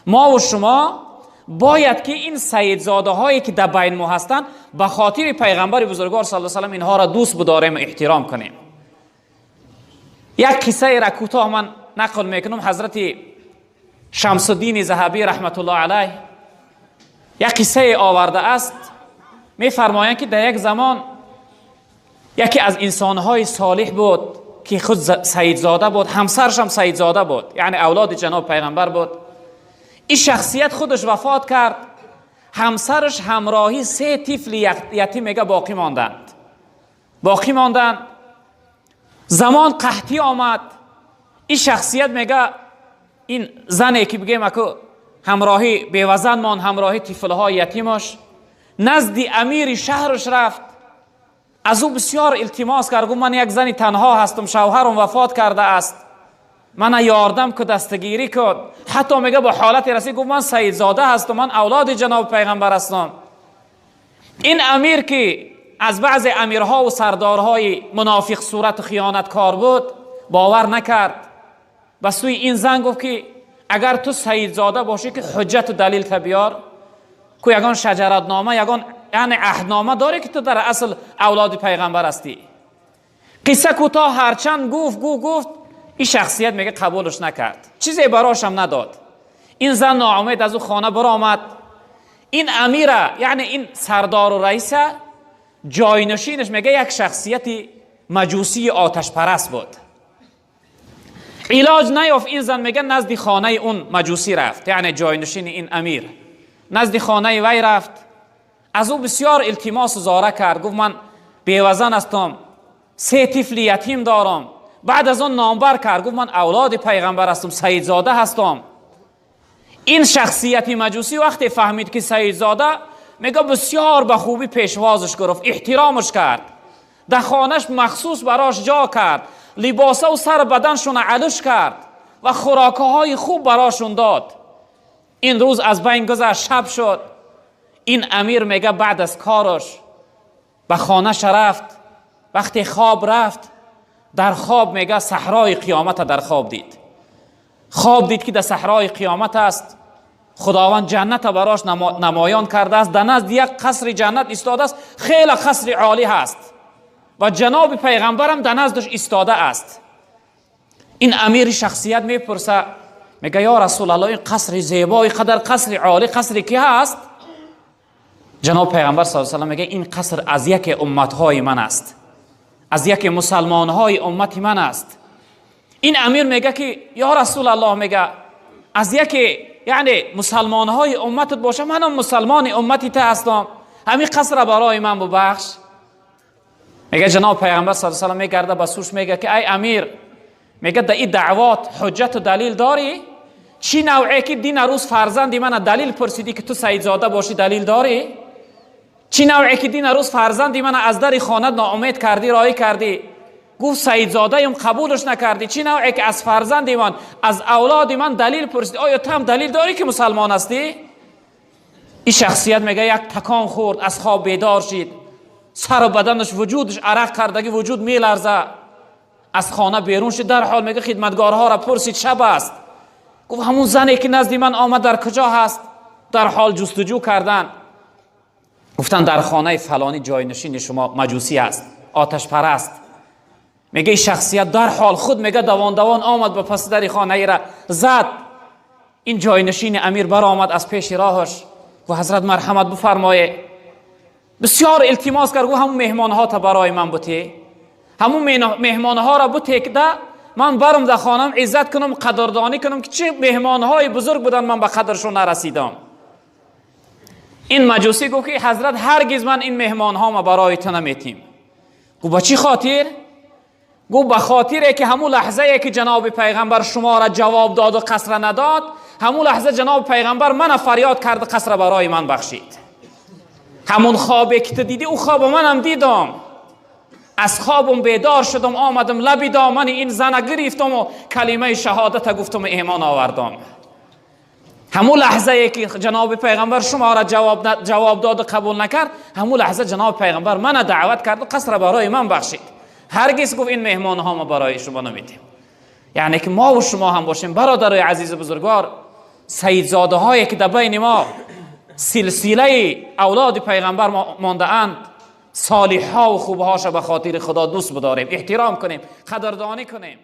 ما و شما باید که این سیدزاده هایی که در بین ما هستند به خاطر پیغمبر بزرگوار صلی الله علیه و سلم اینها را دوست بداریم و احترام کنیم. یک قصه را کوتاه من نقل میکنم. حضرت شمس الدین ذهبی رحمت الله علیه یک قصه آورده است. میفرمایند که در یک زمان یکی از انسانهای صالح بود که خود سیدزاده بود، همسرش هم سیدزاده بود، یعنی اولاد جناب پیغمبر بود. این شخصیت خودش وفات کرد، همسرش همراهی سه طفل یتیم میگه باقی ماندند. باقی ماندند. زمان قحطی آمد. این شخصیت میگه این زنی که بگیم اکو همراهی بیوزن مان، همراهی طفلهای یتیمش، نزد امیر شهرش رفت. از او بسیار التماس کرد، گفت من یک زنی تنها هستم، شوهرم وفات کرده است، من یاردم که دستگیری کن. حتی میگه با حالت رسید گفت من سیدزاده هستم، من اولاد جناب پیغمبر هستم. این امیر که از بعض امیرها و سردارهای منافق صورت و خیانتکار بود باور نکرد. به سوی این زن گفت که اگر تو سیدزاده باشی که حجت و دلیل تا بیار، که یگان شجرتنامه، یگان یعنی عهدنامه داری که تو در اصل اولاد پیغمبر هستی. قصه کوتاه هرچند گفت گفت گفت، این شخصیت میگه قبولش نکرد، چیزی براش هم نداد. این زن ناامید از او خانه برآمد. این امیره یعنی این سردار و رئیس جاینشینش میگه یک شخصیت مجوسی آتش پرست بود. علاج نیافت. این زن میگه نزد خانه اون مجوسی رفت، یعنی جاینشین این امیر، نزد خانه وی رفت. از او بسیار التماس و زاره کرد، گفت من بیوزن هستم، سه طفل یتیم دارم. بعد از آن نامبر کرد، گفت من اولاد پیغمبر هستم، سیدزاده هستم. این شخصیت مجوسی وقتی فهمید که سیدزاده، میگه بسیار به خوبی پیشوازش گرفت، احترامش کرد، در خانهش مخصوص براش جا کرد، لباسه و سر بدنشون علش کرد و خوراکه های خوب براشون داد. این روز از بین گذشت، شب شد. این امیر میگه بعد از کارش به خانهش رفت. وقتی خواب رفت، در خواب میگه صحرای قیامت در خواب دید. خواب دید که در صحرای قیامت است، خداوند جنت براش نمایان کرده است، در نزد یک قصر جنت ایستاده است، خیلی قصر عالی هست و جناب پیغمبرم در نزدش ایستاده است. این امیر شخصیت میپرسه، میگه یا رسول الله، این قصر زیبای قدر قصر عالی قصر کی هست؟ جناب پیغمبر صلی الله علیه و میگه این قصر از یک امتهای من است، از یک مسلمانهای امت من است. این امیر میگه که یا رسول الله، میگه از یک یعنی مسلمانهای امتت باشه، منم مسلمان امتی ته هستم، همین قصر برای من ببخش. میگه جناب پیغمبر صلی الله علیه و میگرده به سوش، میگه که ای امیر، میگه در این دعوات حجت و دلیل داری؟ چی نوعی که دین روز فرزندی من دلیل پرسیدی که تو سیدزاده باشی دلیل داری؟ چی نوعی که دین روز فرزندی من از در خانه ناامید کردی، رای کردی، گفت سیدزاده ایم قبولش نکردی؟ چی نوعی که از فرزندی من، از اولاد من دلیل پرسیدی؟ آیا تو هم دلیل داری که مسلمان هستی؟ این شخصیت میگه یک تکان خورد، از خواب بیدار شد، سر و بدنش وجودش عرق کردگی، وجود میلرزه. از خانه بیرون شد، در حال میگه خدمتگارها را پرسید، شب است، گفت همون زنی که نزدی من آمد در کجا هست؟ در حال جستجو کردن، گفتن در خانه فلانی جاینشین شما مجوسی است، آتش پرست. میگه این شخصیت در حال خود میگه دوان دوان آمد به پس در خانه را زد. این جاینشین امیر برآمد از پیش راهش و حضرت مرحمت بفرمایه. بسیار التماس کرد، گفت همون مهمان ها تا برای من بوتی، همون مهمان ها را بوتی که من برم در خانم عزت کنم، قدردانی کنم که چه مهمان های بزرگ بودن، من به قدرشون نرسیدم. این مجوسی گفت که حضرت هرگز من این مهمان ها ما برای تو نمیتیم. گفت با چی خاطر؟ گفت به خاطر که همون لحظه که جناب پیغمبر شما را جواب داد و قصر نداد، همون لحظه جناب پیغمبر من فریاد کرد، قصر برای من بخشید. همون خوابی که تو دیدی او خواب منم دیدم. از خوابم بیدار شدم، آمدم لبی دامن این زن گرفتم و کلمه شهادت گفتم و ایمان آوردم. همون لحظه که جناب پیغمبر شما را جواب داد و قبول نکرد، همون لحظه جناب پیغمبر من دعوت کرد و قصر برای من بخشید. هرگز گفت این مهمان ها ما برای شما نمیدیم. یعنی که ما و شما هم باشیم برادرای عزیز و بزرگوار، Сайидзодаҳое ки дар байни мо силсилаи авлоди пайғамбар мондаанд, солиҳҳо ва хубҳоша ба хотири Худо дӯст бидорем, эҳтиром кунем, қадрдонӣ кунем.